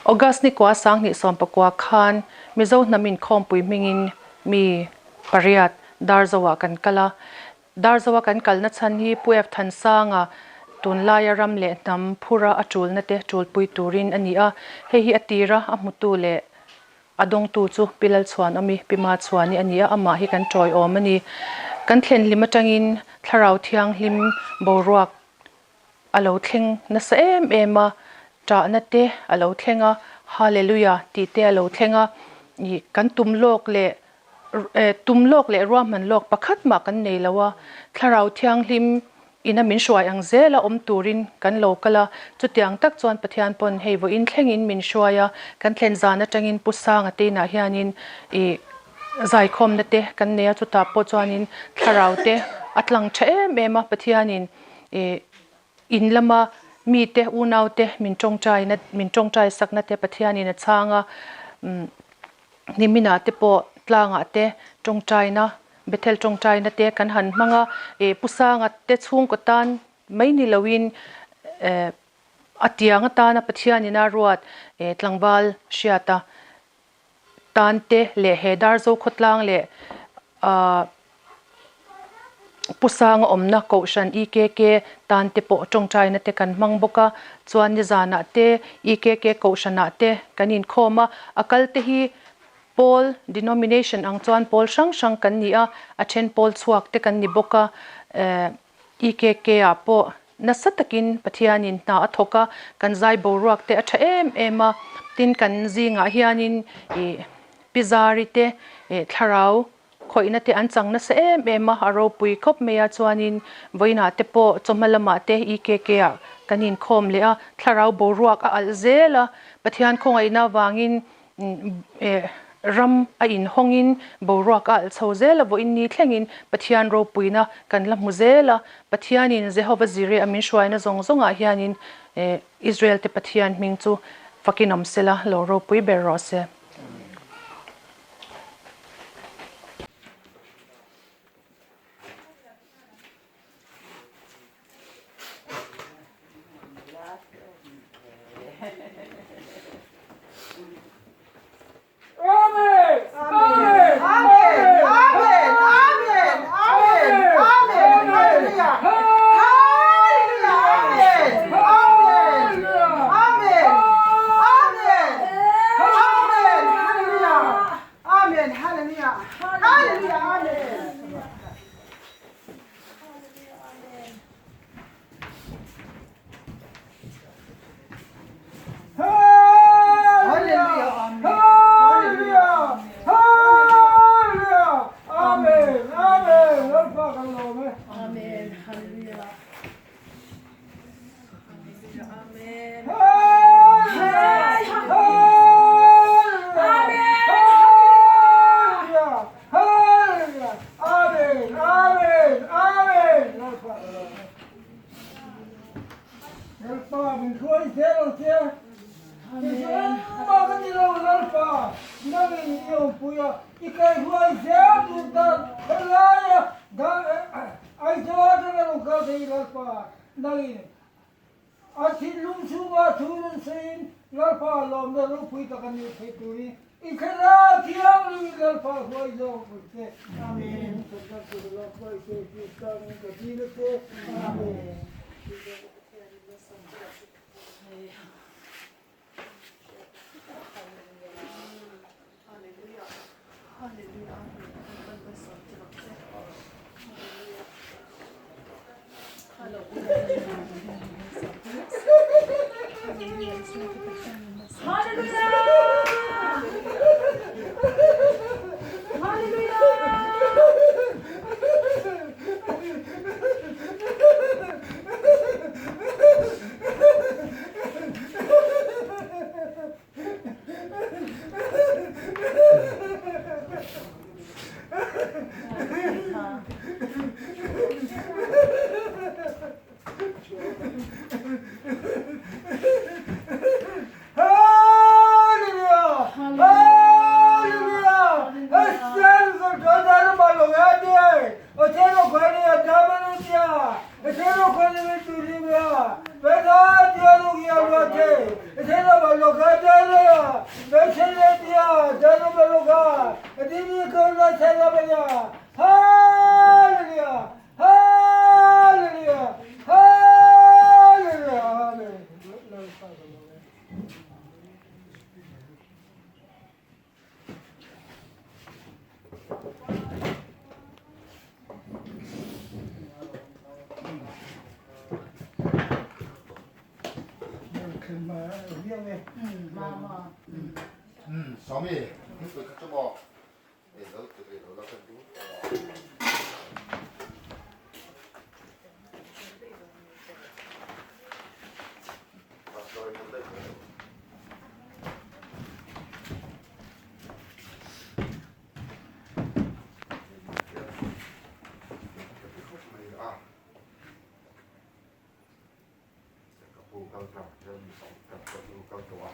August ni kua 2019 khan Mizo hnam inkhawmpui hmingin mi pariat Darzoah kan kal a. Darzoa kan kalna chhan hi Pu F Thansanga tunlaia ram leh hnam phura a tulna te tulpui turin a ni a. Hei hi a tira a hmutu leh a dawngtu chu Pi Lalchhuanawmi, Pi Machhuani a ni a, amah hi kan tawiawm a ni. Kan thlen hlim atangin Thlarau Thianghlim boruak a lo thleng nasa em em a, ṭahna te a lo thleng a, Hallelujah tih te a lo thleng a, ih kan tum lawk leh tum lawk leh ruahman lawk pakhat mah kan nei lo a, Thlarau Thianghlim ina min hruai ang zela awm turin kan lo kal a, chutiang tak chuan Pathian pawn hei vawiin thlengin min hruai a, kan thlen zan atangin Pu Sanga te inah hianin ih zaikhawmna te kan nei a, chutah pawh chuanin Thlarau te a tlang tha em em a, Pathianin ih in lama mite unaute min tawngtaina min tawngtai sakna te Pathianin a chhang a, umm niminah te pawh tlangah te tawngtaina Bethel tawngtaina te kan han hmang a, ih Pu Sanga te chhungkaw tan mai ni loin eh a tiang atana Pathianin a ruat eh tlangval hriat a. Tan te leh he Darzo khawtlang leh ahh Pu Sanga awmna Kohhran EKK tan te pawh tawngtaina te kan hmang bawk a, chuan nizanah te EKK Kohhranah te kan inkhawm a, a kal te hi pawl denomination ang chuan pawl hrang hrang kan ni a, a then pawl chhuak te kan ni bawk a, eh EKK ah pawh nasa takin Pathianin hna a thawk a, kan zai boruak te a tha em em a, tin kan zingah hianin ih Pi Zari te ih thlarau khawihna te an chang nasa em em a, a ropui khawp mai a, chuanin vawiinah te pawh chawhma lamah te EKK ah kan inkhawm leh a, thlarau boruak a alh zel a, Pathian khawngaihna avangin Ram a inhawngin boruak a alh chho zel a, vawiin ni thlengin Pathian ropuina kan la hmu zel a. Pathianin Jehova Jireh a min hruaina zawng zawngah hianin Israel-te Pathian hming chu fakin awm sela, lo ropui ber rawh se. A thinlung chhungah thu rawn sawiin Lalpa lawmna ropui tak a nih theih turin i thlarau thianghlim Lalpa hruai zawk ang che. Amen. Ka dil a che. Amen. Sawmi, thingpui kha chu maw? Ei lo ti rih lo la ka duh tawh a. Pastor in an daih tawh lo. Ka pu kal tlang hian ka pu kal tawh a.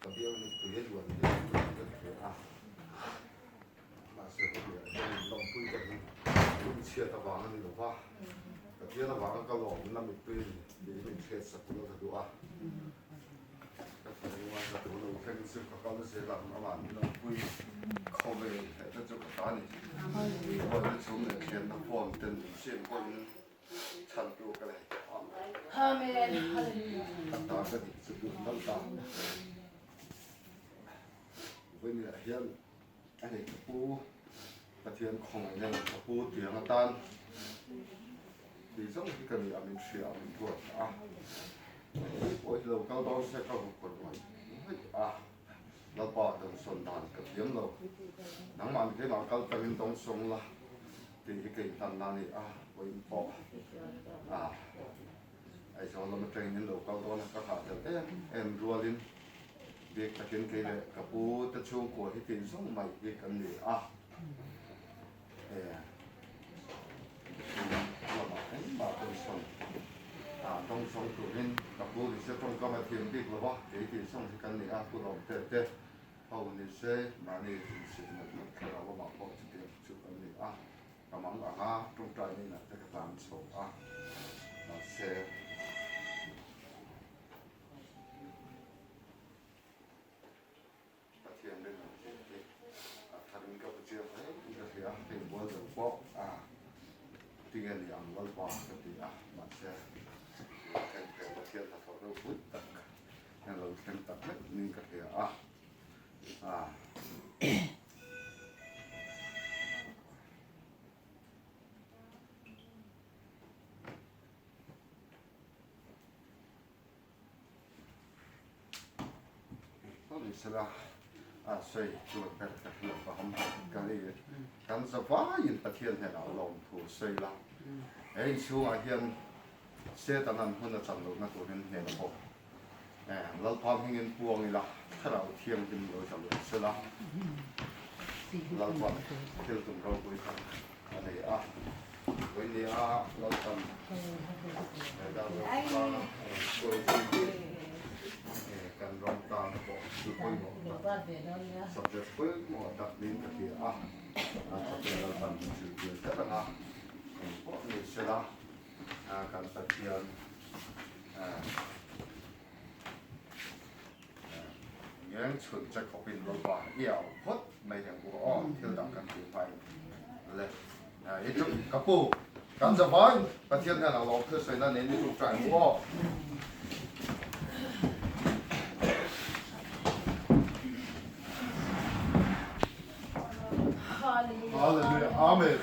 Ka biang mipui a luan hi ka hria a, mahse hetiang hian lawmpui ka hi lungchhiat avang a ni lo va, Pathian avanga ka lawmna mipui a ni tiin min hriatsak ula ka duh a, ka thinlunga ka duh lo thleng chu ka kal zel ang amah ni lawmpui khawvel hehna chu ka ta a ni. Huaina chhung leh thianna phone ten min siam pawhin chhantu ka nei Amen. Ka ta ka dik chu duh deuh ta. Vawiinah hian a hei ka pu Pathian khawngaihna in ka pu tiang atan tih zawng hi ka ni a min hria a min ruat a. Hei pawh hi lo kal dawn se ka hmu kawr mai mai a. Lalpa dawngsawn dan ka thiam lo. Nangmah keimah kal tangin dawngsawng la tih hi ka inhlanna a ni a, vawiin pawh a Aizawl lam atangin in lo kal dawn a, ka hah tel em em rualin bik takin kei leh ka pu te chhungkua hi tih zawng mai hi kan ni a, e lamah engmah dawngsawn a dawngsawng turin ka pu ni se tawngkam a thiam bik lo va, kei tih zawng hi kan ni a, pu Lawmte te ho ni se mahni inchhipna thlarau lamah pawh chutiang chu kan ni a. Ka mang ang a, tawngtai na inah te ka tlan chho a, mahse Pathian rinawm zia hi a tharin ka hmu chiang hle in ka hria, hei bual deuh pawh a tinge ni ang Lalpa ka ti a, mahse lo thleng phei Pathian hnathawh ropui tak hian lo thleng tak meuh niin ka hria a. Kan zavaiin Pathian hnenah lawmthu sawi la, he inchhungah hian Setanan hun a chan lohna turin hnen a bawk. Lalpa hmingin puang ila, Thlarau Thianghlim lo tla leh sela, Lalpan thil tum ropui tak a nei a. Vawinia Lalpan he Darzo tlanga a rawn hruai zui hi kan ram tan pawh thil pawimawh tak, subject pawimawh tak niin ka hria a. Chawhmeh Lalpan min zirtir tlat ang a, engpawh ni sela. Kan Pathian ngeng chhun che khawpin Lalpa i au phawt mai ang u aw, thil dang kan tih hmain le i tuk ka pu kan zavain Pathian hian a lawm thil sawina nen i tuk ṭai ang u aw. Hallelujah. Amen.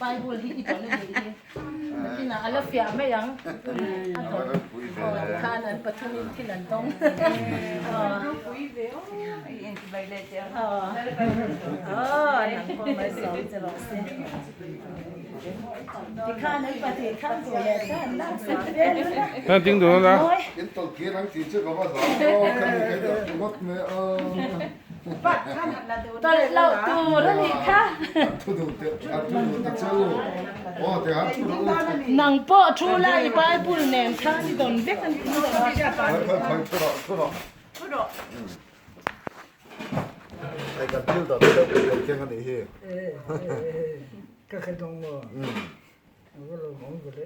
Bible hi i dawn a nih hi. Nakinah a la fiah mai ang. A dawn khan an pathumin thil an dawng. Aw nang pawh malsawm che rawh se. Tikhan an pahnih khan duh leh ta an laksak vel a la. Nan ding dun a la. In tawlhkir ang tih chu ka va hlau aw, ka ni ka dah ngawt mai aw. Tawlh loh tur a nih kha. An thu duh teh, an thu duh ta che u. Aw teh an thu duh u. Nang pawh thu la i Bible nen khan i dawn vek a nih kha. Khawi khawi khawi thu rawh, thu rawh. Thu rawh. Hei kan thil dan deuh kan keng a nih hi. Ka kha dawng maw? A va lawmawm ve le.